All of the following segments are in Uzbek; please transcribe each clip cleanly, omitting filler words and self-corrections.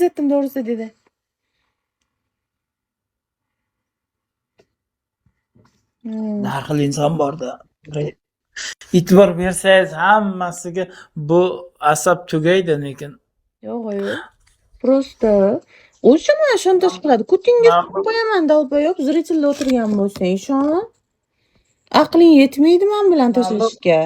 Etdim to'g'risi dedi. Har xil inson borda. E'tibor bersangiz hammasiga bu asab tugaydi lekin. Yo'q, yo'q. Просто o'sha mana shantaj qiladi. Ko'tingga suqib qo'yaman, долбоёб, зритель da o'tirgan bo'lsang, ishon. Aqling yetmaydi men bilan tashlashga.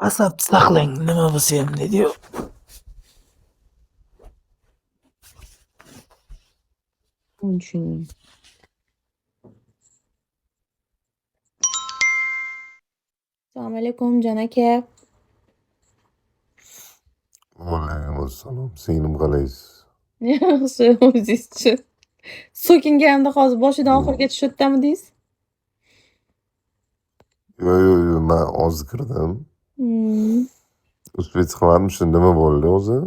Asabni saqlang, nima bo'lsa ham deydi-yu. Tushundim. Assalomu alaykum, jon aka. Alaykum assalom. Singlim, qalaysiz? Yaxshi, o'zingizchi? So'kinganimda hozir boshidan oxirigacha shu yerdamidingiz? Yo'q, man hozir kirdim. Успеть qilmadim. Shu nima bo'ldi o'zi?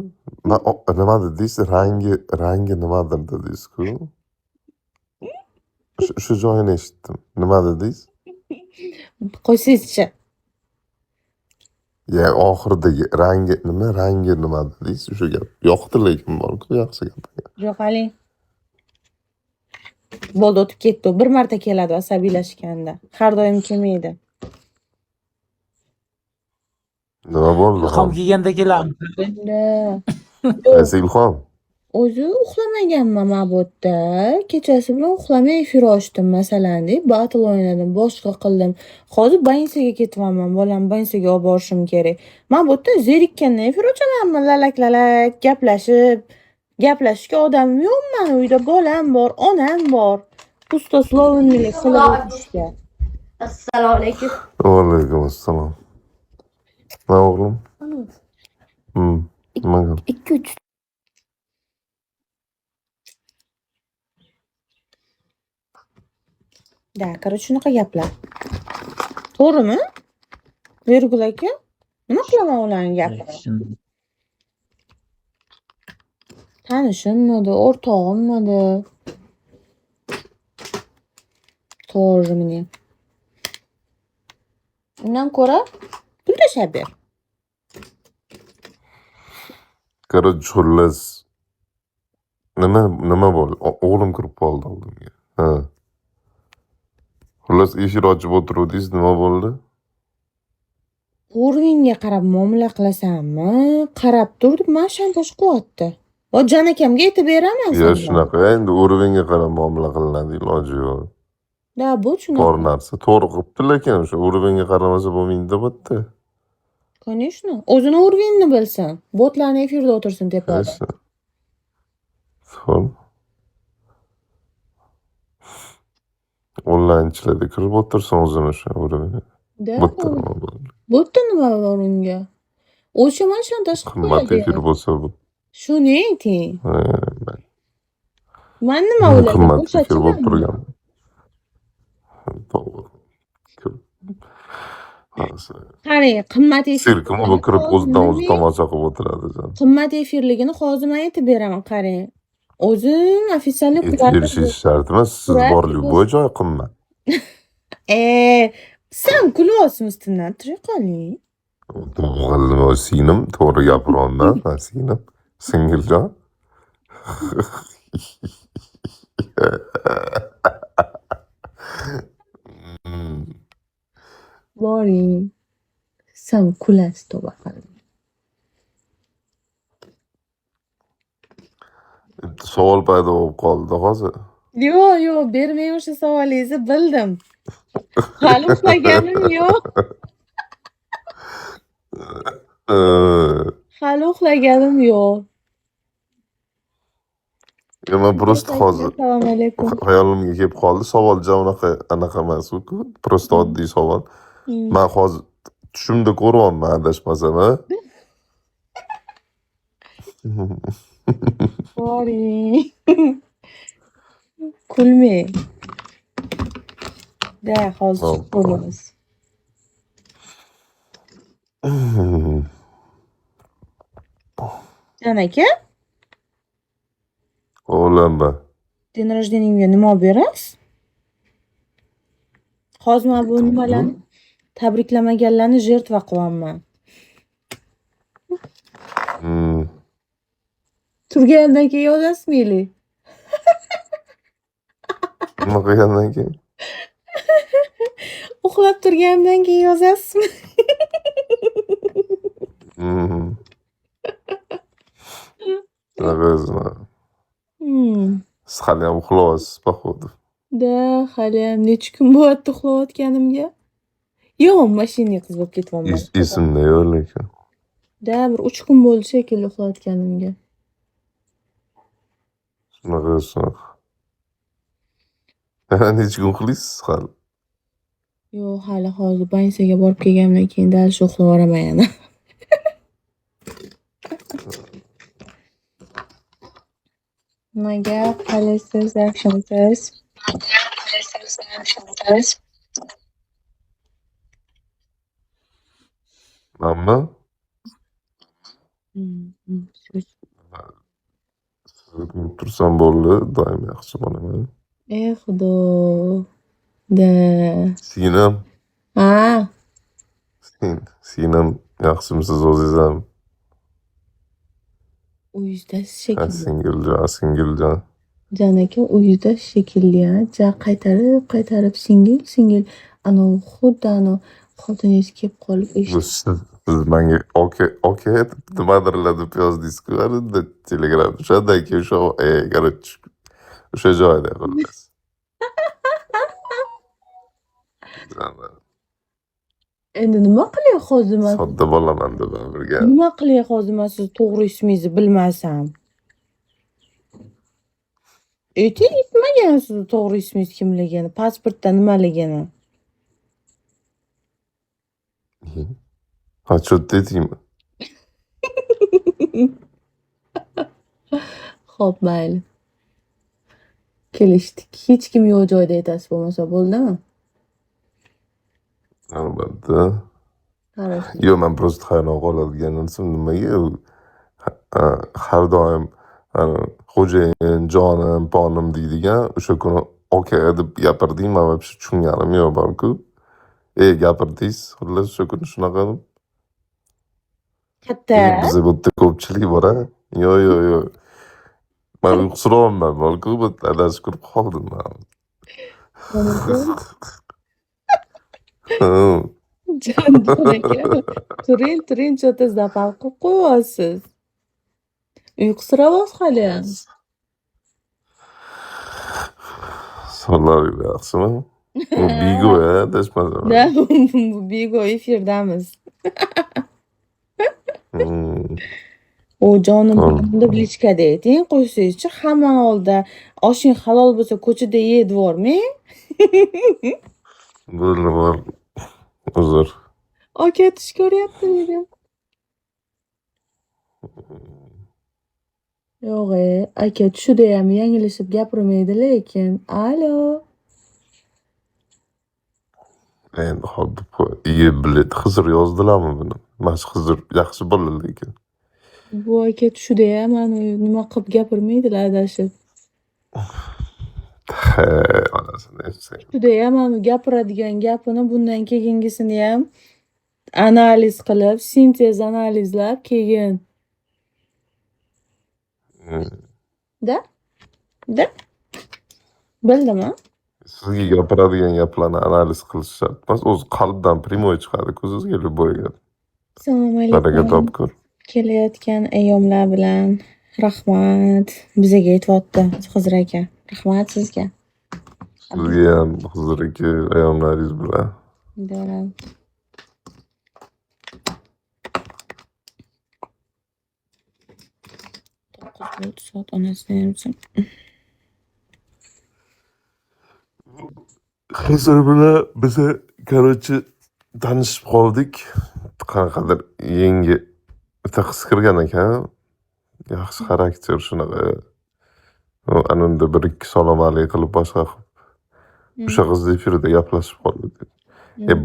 Man nima dedingiz? Rangi nimadir dedingiz-ku. Shu joyini eshitdim. Nima dedingiz? Qo'ysangizchi. Ya oxiridagi rangi nima, rangi nima dedingiz? O'sha gap. Yoqdi lekin bor-ku, yaxshi gap. Yo'qoling. Bo'ldi, o'tib ketdi. U bir marta keladi asabiylashganda. Har doim kelmaydi. Nima bo'ldi? Ilhom kelganda kelamiz. Da. Qaysi Ilhom? O'zi uxlamaganman men bu yerda. Kechasi bilan uxlamay efir ochdim masalan, deb battle o'ynadim, boshqa qildim. Hozir больница ga ketyapman, bolamni больница ga olib borishim kerak. Men bu yerda zerikkandan efir ochamanmi, lalak-lalak gaplashib, gaplashishga odamim yo'q mani uyda bolam bor, onam bor. Пустословный lik qilib o'tirishga. Assalomu alaykum. Va alaykum assalom. Ha, o'g'lim? Nima gap? 2 3 Да, короче, shunaqa gaplar. To'g'rimi? Vergul aka? Nima qilaman ularni gapini? Tanishimmidi, o'rtog'immidi? Тоже мне. Undan ko'ra pul tashlab ber. Короче, xullas nima bo'ldi? O'g'lim kirib qoldi oldimga. Ha. Xullas, eshik ochib o'tiruvdingiz, nima bo'ldi? Уровень ga qarab muomala qilasanmi? Qarab tur deb man shantaj qilyapti. Va jon akamga aytib beraman Yo, sendan. shunaqa, endi уровень ga qarab muomala qilinadi, iloji yo'q. Да, bu shunaqa. Bor narsa to'g'ri qilibdi, lekin o'sha уровень ga qaramasa bo'lmaydi deb o'tdi. Конечно. O'zini уровень ini bilsin. Botlarni efirda o'tirsin tepada. Конечно. To'g'ri. Onlaynchilarda kirib o'tirsin o'zini o'sha уровень i. Да. Bu yerda nima bor? Bu yerda nima bor unga? O'sha man shantaj qilib Qimmat qo'yadi. efir bo'lsa bu. Shuni ayting. Ha, Man nima ularga qimmat efir bo'lib ko'rsatamanmi? turgan. To'g'ri. Ko'p. Qarang, qimmat efir Sirkmi bu kirib o'zidan o'zi tomosha qilib o'tiradi jon. Qimmat efirligini hozir men aytib beraman, qarang. O'zim официальный Aytib berishingiz shart emas, siz bor любой joy qimmat. San kulyapsan ustimdan, tura qoling. To'g'ri, singlim, to'g'ri gapiryapman, ha, singlim, singiljon. Boring. San kulasiz tavba qildim. Bitta savol paydo bo'lib qoldi hozir. Yo'q, yo'q, bermang o'sha savolingizni, bildim. Hali uxlaganim yo'q. Hali uxlaganim yo'q. Yo, men просто hozir Assalomu alaykum. Xayolimga kelib qoldi. Savol ja unaqa anaqa emas u-ku. Просто oddiy savol. Men hozir tushimda ko'ryapman, adashmasam, a? Boring. Kulmang. Da, hozir Hop. ko'ramiz. Jon aka? O'g'limba. День рождения mga nima olib berasiz? Hozir men bu nimalarni tabriklamaganlarni жертва qilyapman. Turganimdan keyin yozasizmi или? Nima qilgandan keyin? Uxlab turganimdan keyin yozasizmi? Mhm. Shunaqa o'zi. Siz haliyam uxlayapsiz, походу. Да, haliyam necha kun bo'lyapti uxlayotganimga. Yo'q, mashinali qiz bo'lib ketyapman. Esimda yo'q lekin. Да, bir 3 kun bo'ldi shekilli uxlayotganimga. Shunaqa, shunaqa. Necha kun uxlaysiz hali? Yo'q, hali hozir больница ga borib kelganimdan keyin дальше uxlayveraman yana. Nima gap, qalaysiz, yaxshimisiz? Manmi? Siz. Sizni ko'rib tursam bo'ldi, doim yaxshi bo'laman. Ey Xudo. Да. Singlim. Ha. Singlim, yaxshimisiz o'zingiz ham? Uyingizdasiz Ha, shekilli. singiljon, singiljon. Jon aka uyidasiz shekilli a. Ja qaytarib-qaytarib singil, singil anavi xuddi anavi xotiningiz kelib qolib Bu eshitib siz menga oka oka deb nimadirlar deb yozdingiz-ku arinda Telegramda. O'shandan keyin o'sha короче, o'sha joyda xullas. Endi nima qilay hozir man? Sodda bolaman-da baribir. Nima qilay hozir man sizni to'g'ri ismingizni bilmasam? Ayting, aytmagan sizni to'g'ri ismingiz kimligini, pasportda nimaligini. Ha, cho'tda aytaymi? Xo'p, mayli. Kelishdik. Hech kim yo'q joyda aytasiz bo'lmasa bo'ldimi? Albatta. Хорошо. Yo'q, man просто hayron qoladigan narsam nimaga u har doim xo'jayin, jonim, ponim deydigan, o'sha kuni aka deb gapirding, man вообще tushunganim yo'q borku. Gapirdingiz, xullas o'sha kuni shunaqa deb. Katta. Biza bu yerda ko'pchilik bor-a. Yo'q, yo'q, yo'q. Man uyqusiryapman borku, bu yerda adashib kirib qoldim man. Jon aka, turing, turing, cho'ta zapal qilib qo'yyapsiz. Uyqusirayapsiz haliyam. Sog'lig'ingiz yaxshimi? Bu Bigo a, adashmasam. Да, bu Bigo efirdamiz. U jonim deb личка da ayting, qo'ysangizchi hamma oldida oshing halol bo'lsa ko'chada ye devormang. Bo'ldi, bo'ldi. Uzr. Aka tush ko'ryapti dedi. Yo'q-e, aka tushidayam yanglishib gapirmaydi lekin. Alo. Endi hop deb qo'y. Iye, блядь, Xizr yozdilarmi buni? Mana shu Xizr yaxshi bola lekin. Bu aka tushidayam nima qilib gapirmaydilar adashib. He, onasini etsang. Tushidayam gapiradigan gapini bundan keyingisiniyam analiz qilib, sintez analizlab keyin. Da? Da? Bildimi? Sizga gapiradigan gaplarni analiz qilish shart emas. O'zi qalbdan prямой chiqadi-ku sizga любой gap. Assalomu Baraka alaykum. topkur. Kelayotgan ayyomlar bilan rahmat. Bizaga aytyapti Xizr aka. Rahmat sizga. Sizga ham Xizr aka ayyomlaringiz bilan. Да. 9 bo'ldi soat onasini emsin. Xizr bilan biza короче tanishib qoldik. Qanaqadir yangi bitta qiz kirgan ekan. Yaxshi xarakter shunaqa. Anunda bir ikki salom alik qilib boshqa qilib. O'sha qizni efirida gaplashib qoldik.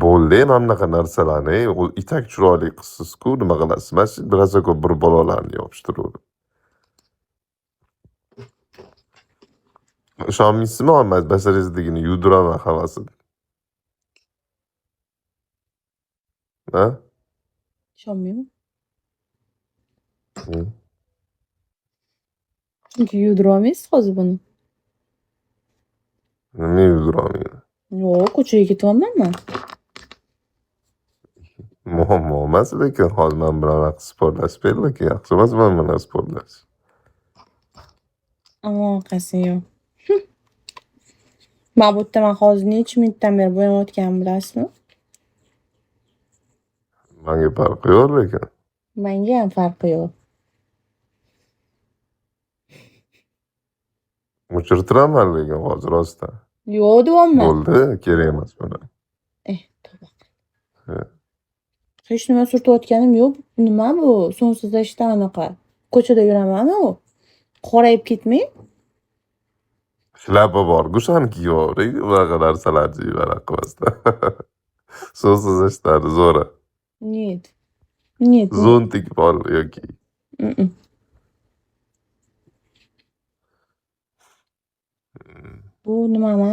Bo'ldi, mana bunaqa narsalarni, u itak chiroyli qizsiz-ku, nima qilasiz? Mana shu rosa ko'p bir balolarni yopishtirib. Ishonmaysizmi, man basharingizligini yudiraman hammasini. Ha? Ishonmayman. Chunki yuvdirolmaysiz hozir buni. Nima yuvdirolmayman? Yo'q, ko'chaga ketyapman man. Muammo emas, lekin hozir man bilan anaqa sportlashmang, lekin yaxshi emas man bilan sportlashish. Aloqasi yo'q. Man bu yerda man hozir necha minutdan beri bo'yamayotganimni bilasizmi? Manga farqi yo'q lekin. Mangayam farqi yo'q. O'chirtiraman lekin hozir rostdan. Yo'q deyapman. Bo'ldi, kerak emas buni. Eh, tavba. Ha. Hech nima surtayotganim yo'q. Nima bu? So'ngsizlashdan anaqa. Ko'chada yuraman-u. Qorayib ketmang. Shlyapa bor-ku, o'shani kiyib oling, unaqa narsalarni anaqa qilmasdan. So'ngsizlashlarni zo'ri. Нет. Нет. Зонтик bor yoki Mm-mm. Bu nima emas?